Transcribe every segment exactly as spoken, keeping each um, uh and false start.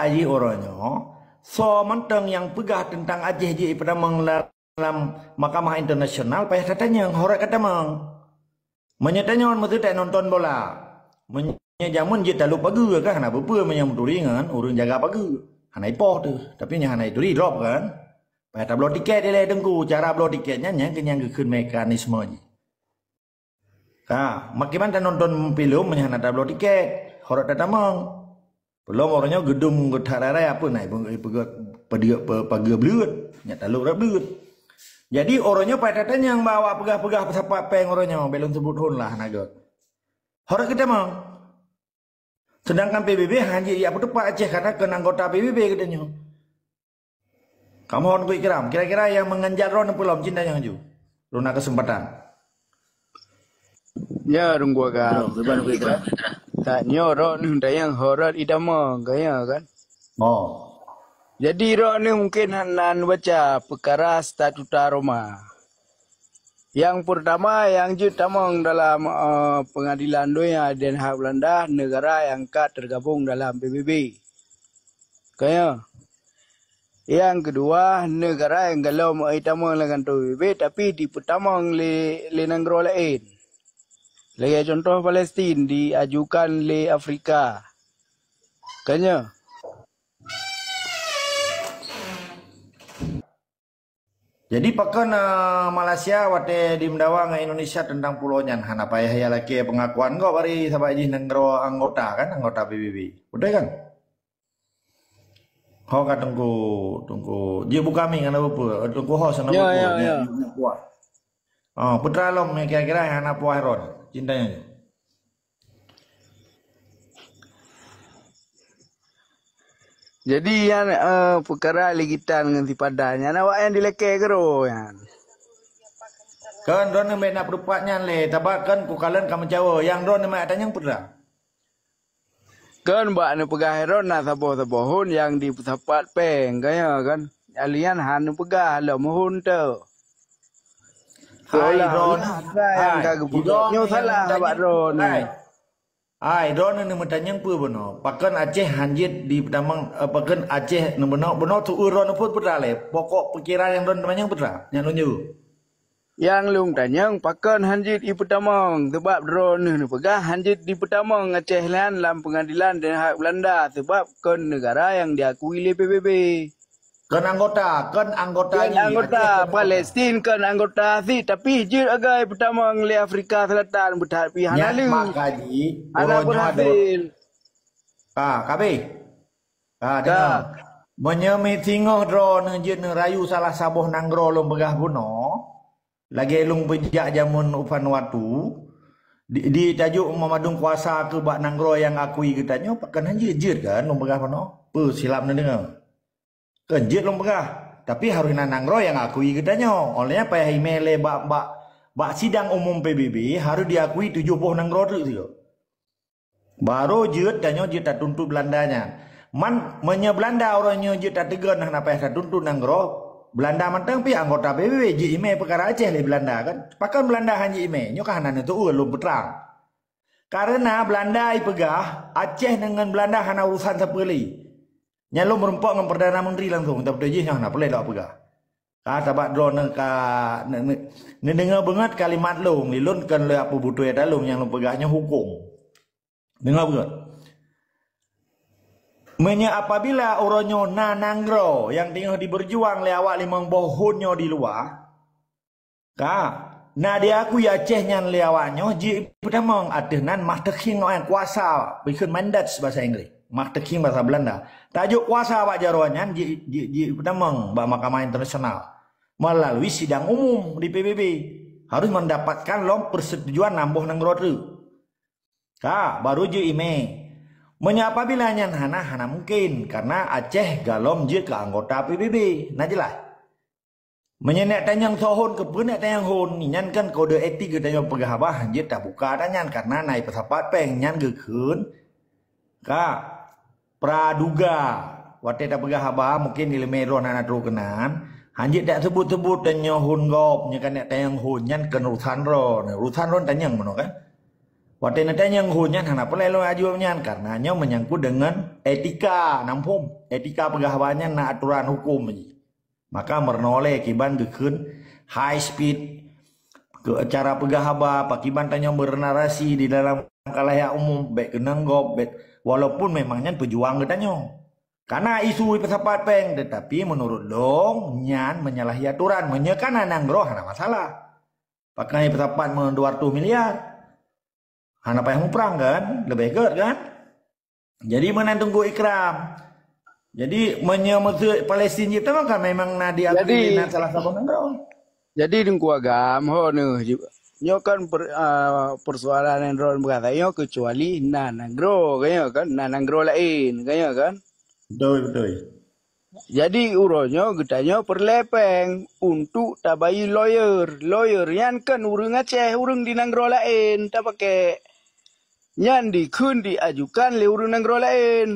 jih uroe nyoe, soe mantong nyang peugah teuntang Aceh jih ipeutamong lam, lam mahkamah internasional payah tatanyong, horot katamong. Meunyoe tanyoe meuteutée nonton bola, meunyoe jameun jeuet talop pageue kan hana peue-peue meunyoe meuturi ngon ureuëng jaga pageue. Hana ipoh teuh, tapi nyoe hana ituri drop kan. Payah tabloe tiket ilée teungku, cara bloe tiket nyan nyang keunyang geukheun mekanisme jih. Ka, makiban tanonton filem meunyoe hana tabloe tiket, horot tatamong. Peulom uroe nyoe geudum geuthat rarai apa na ipeugah pageue bleuet, nyak talop rot bleuet. Jadi uroe nyoe payah tatanyong bak awak peugah-peugah peusapat péng uroe nyoe, bek lôn sebut hon lah na gét. Horot geutamong. Sedangkan P B B hana jeuet jak peuteupat Aceh karena kon anggota P B B geutanyoe. Kamoe hon ku ikram, kira-kira nyang meunganjat droe neupeu lom cinta nyang ju. Lôn na keuseumpatan. Ya, Teungku Agam. Droe, kiban ku ikram. Tanyoe droeneuh tanyong horot itamong, kaya kan? Oh. Jadi droeneuh mungkin hana neubaca peukara statuta Roma. Nyang peurtama nyang jeuet tamong dalam eh, peungadilan donya di Den Haag Beulanda, neugara nyang ka teugabong dalam P B B. Kaya. Nyang keudua, neugara nyang galom itamong lam kantô P B B tapi dipeutamong lé lé nanggroe laén. Lagée cuntoh Palestin diajukan lé Afrika. Kanya. Jadi pakon eh, Malaysia watée dimeudawa ngon Indonesia teuntang pulo nyan hana payah ya lakée peungakuan gob bari sabab jih nanggroe anggota kan, anggota P B B. Beutôi kan? Ho ka Teungku, Teungku. Jeuet buka mic hana peue-peue. Teungku ho sana Ya, peue-peue. ya, Nyak, ya. nyak, nyak puas. Oh, putra lom kira-kira hana puas ron. Cintanya. Jadi nyan eh, peukara ligitan ngon sipadan nyan awak nyan dilakée keudroe nyan. Kan droeneuh bek na peurupat nyan lé, tabak kan kukalon ka meucawa, nyang droeneuh mak tanyong peudra. Kan bak neupeugah droe na saboh-saboh hon nyang dipeusapat péng kaya kan. Alian han neupeugah lom hon tu. Hai Seolah-olah droeneuh, ada yang hai, ka geupeugah. Nyoe droeneuh salah nyang bak tanyong, droeneuh. hai. Hai, droeneuh neumeutanyong peue bunoe? Pakon Aceh hanjeuet dipeutamong, eh, pakon Aceh neubunoe, bunoe tu'eu droeneuh phon peudra lé? Pokok pikiran nyang droeneuh tanyong peudra? Nyang lôn jaweueb. Nyang lôn tanyong pakon hanjeuet ipeutamong, sabab droeneuh neupeugah hanjeuet dipeutamong Aceh nyan lam peungadilan Den Haag Beulanda, sabab kon neugara nyang diakui lé P B B. Kon anggota, kon anggota Kon jih, anggota Aceh kon anggota. Palestin, kon anggota sit, tapi jeuet agam ipeutamong lé Afrika Selatan beuthat pih hana Nyak lé. Maka jih, Hana uroe nyoe ada berhasil. Ah, ka habéh. Ah, Ka. deungoe. Meunyoe meusingoh droeneuh jeuet neurayu salah saboh nanggroe lôn peugah bunoe, lagée lôn peujak jameun u Vanuatu, di, di tajok meumadum kuasa keu bak nanggroe nyang akui geutanyoe, pakon hanjeuet jeuet kan lôn peugah bunoe? Peue silap neudeungoe? Kon jeuet lôn peugah, tapi harôh na nanggroe nyang akui geutanyoe. Óh lheueh nyan payah imé lé bak, bak, bak sidang umum P B B harôh diakui tujoh boh nanggroe teuk sigoe. Barô jeuet tanyoe jeuet tatuntut Beulanda nyan. Man meunyoe Beulanda uroe nyoe jeuet tateugon hana payah tatuntut nanggroe, Beulanda mantong pih anggota P B B jeuet imé peukara Aceh lé Beulanda kan. Pakon Beulanda han jeuet imé? Nyoe ka hana neutu'eu lôn peutrang. Kareuna Beulanda ipeugah Aceh deungon Beulanda hana urusan sapeue lé. Nyan lôn meurumpok ngon Perdana Menteri langsung, tapi jih nyoe hana peureulée lôn peugah. Ka sabab droeneuh ka ne- ne- neudeungoe beungat kalimat lôn, lé lôn kon lé apa beutôi ata lôn nyang lôn peugah nyoe hukôm. Deungoe beungat. Meunyoe apabila uroe nyoe na nanggroe nyang teungoh dibeujuang lé awak limong boh hon nyoe di luwa, ka na diakui Aceh nyan lé awak nyoe jeuet ipeutamong ateueh nan Machtiging, kuasa, bikheun mandats basa Inggris, Machtiging basa Beulanda. Tajok kuasa bak jaroe nyan jeuet, jeuet, jeuet ipeutamong bak mahkamah internasional meulalu sidang umum di P B B. Harôh meundapatkan lom peusetujuan limong boh nanggroe teuk. Ka, barô jeuet imé. Meunyoe apabila nyan hana, hana mungken, kareuna Aceh galom jeuet keu anggota P B B. Na jeulaih? Meunyoe neuk tanyong soe hon, keupeue neuk tanyong hon, nyan kan kode etik geutanyoe peugah haba hanjeuet tabuka ata nyan, kareuna na ipeusapat péng nyan geukheun ka praduga. Watée tapeugah haba, mungken iéleumé droe hana trok keunan, hanjeuet taseubut-seubut tanyoe hon gob, nyoe kan neuk tanyong hon, nyan kon urusan droe, urusan droe tanyong bunoe kan. Watée neutanyong hon nyan hana peureulée lôn ajoe nyan, karena nyoe meunyangkut deungon etika, na muphom? Etika peugah haba nyan na aturan huköm jih. Maka meurunoe lé kiban geukheun high speed, keu cara peugah haba, pakiban tanyoe beurnarasi di dalam khalayak umum, bék keunong gob, bék, walaupun memang nyan peujuang geutanyoe. Kana isu ipeusapat péng, tetapi menurut lôn nyan menyalahi aturan. Meunyoe kana nanggroe hana masalah. Pakon ipeusapat meu dua ratus miliar. Hana payah muprang kan? Leubeh gét kan? Jadi meunan Teungku Ikram. Jadi meunyoe meuseuet Palestin jih teuma kan memang na diakui Jadi- na salah saboh nanggroe. Jadi Teungku Agam, ho neuh ju-, nyoe kan per-, ah, persoalan yang droen berasa nyoe kecuali na nanggroe, kan nyoe kan? Na nanggroe laén, kan nyoe kan? Betul, betul. Jadi uroe nyoe geutanyoe peureulée péng untuk tabayeue lawyer. Lawyer nyan kan ureuëng Aceh, ureuëng di nanggroe laén tapakék. Nyan dikheun diajukan lé ureuëng nanggroe laén.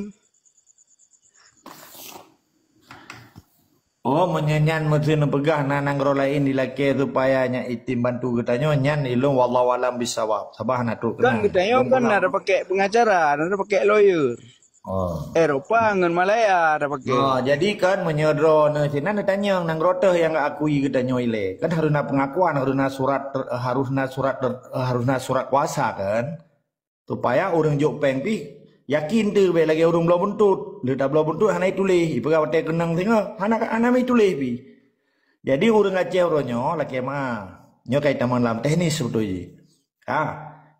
Oh, meunyoe nyan meuteun peugah na nanggroe laén dilakée supaya nyan itim bantu geutanyoe, nyan ilôn wallahu alam bisawab. Sabah na trok Kan keunan. Geutanyoe Ilôn kan peugah. Na ada pakai pengacara, na ada pakai lawyer. Oh. Eropa ngon Malaya ada pakai. Oh, jadi kan meunyoe droeneuh sinan neutanyong nanggroe teuh nyang akui geutanyoe ilée. Kan harus na pengakuan, harus na surat ter-, harus na surat ter-, harus na surat kuasa kan. Supaya ureuëng jok péng pih yakin teuh bék lagée ureuëng bloe buntut. Lheueh tabloe buntut hana ituléh, ipeugah watée keunong singoh, hana hana ituléh pih. Jadi ureuëng Aceh uroe nyoe lakée ma. Nyoe ka itamong lam teknis beutôi jih. Ha,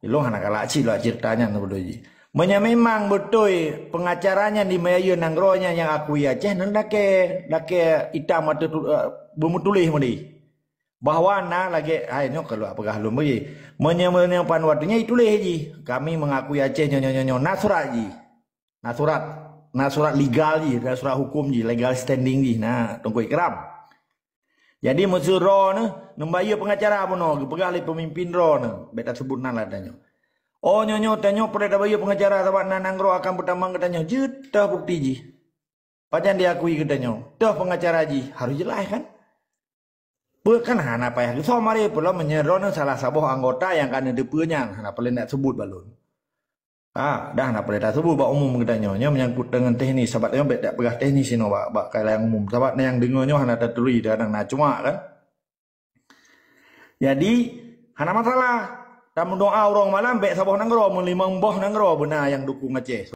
ilôn hana galak cit lôn cerita nyan beutôi jih. Meunyoe memang beutôi pengacara nyan dibayeue nanggroe nyan nyang akui Aceh, nyan lakée, lakée itam ateueh tu-, eh, beumeutuléh meudeh. Bahwa na lagée, hai nyoe keuluwa peugah lôn bagi. Meunyoe, meunyoe pan watée nyan ituléh jih, kami mengakui Aceh nyoe, nyoe, nyoe, nyoe, na surat jih. Na surat, na surat legal jih, na surat hukum jih, legal standing jih, na Teungku Ikram. Jadi meuseu droeneuh neubayeue pengacara bunoe, geupeugah lé pemimpin droeneuh, bék tasebut nan lah tanyoe. Oh nyoe, nyoe, tanyoe peureulée tabayeue pengacara sabab na nanggroe akan peutamong geutanyoe. Jeuet teuh bukti jih. Pajan diakui geutanyoe? Teuh pengacara jih, harus jeulaih kan? Peue kan hana payah geusomari, peulom meunyoe droeneuh salah saboh anggota nyang ka neuteupeue nyan, hana peureulée nak sebut bak lôn. Ha, dah hana peureulée tasebut bak umum geutanyoe. Nyoe menyangkut deungon teknis, sabab nyoe bék dak peugah teknis inoe bak, bak kayée nyang umum. Sabab nyang deungoe nyoe hana taturi, kadang na cuma kan. Jadi, hana masalah. Tameudoá uroe malam bék saboh nanggroe, meulimong boh nanggroe beuna nyang dukung Aceh.